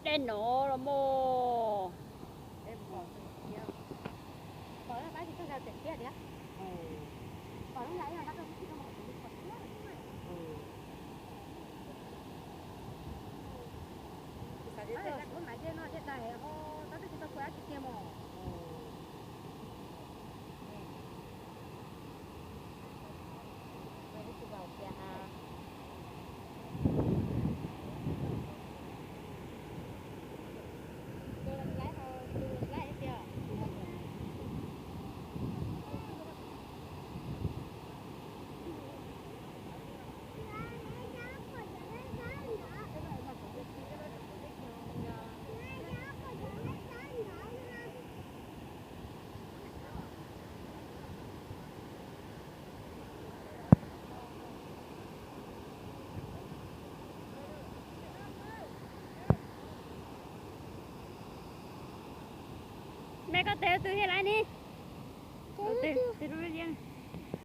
Dej no los mos. Me koj tes tus thiaj laiv ni. Tes tus liab.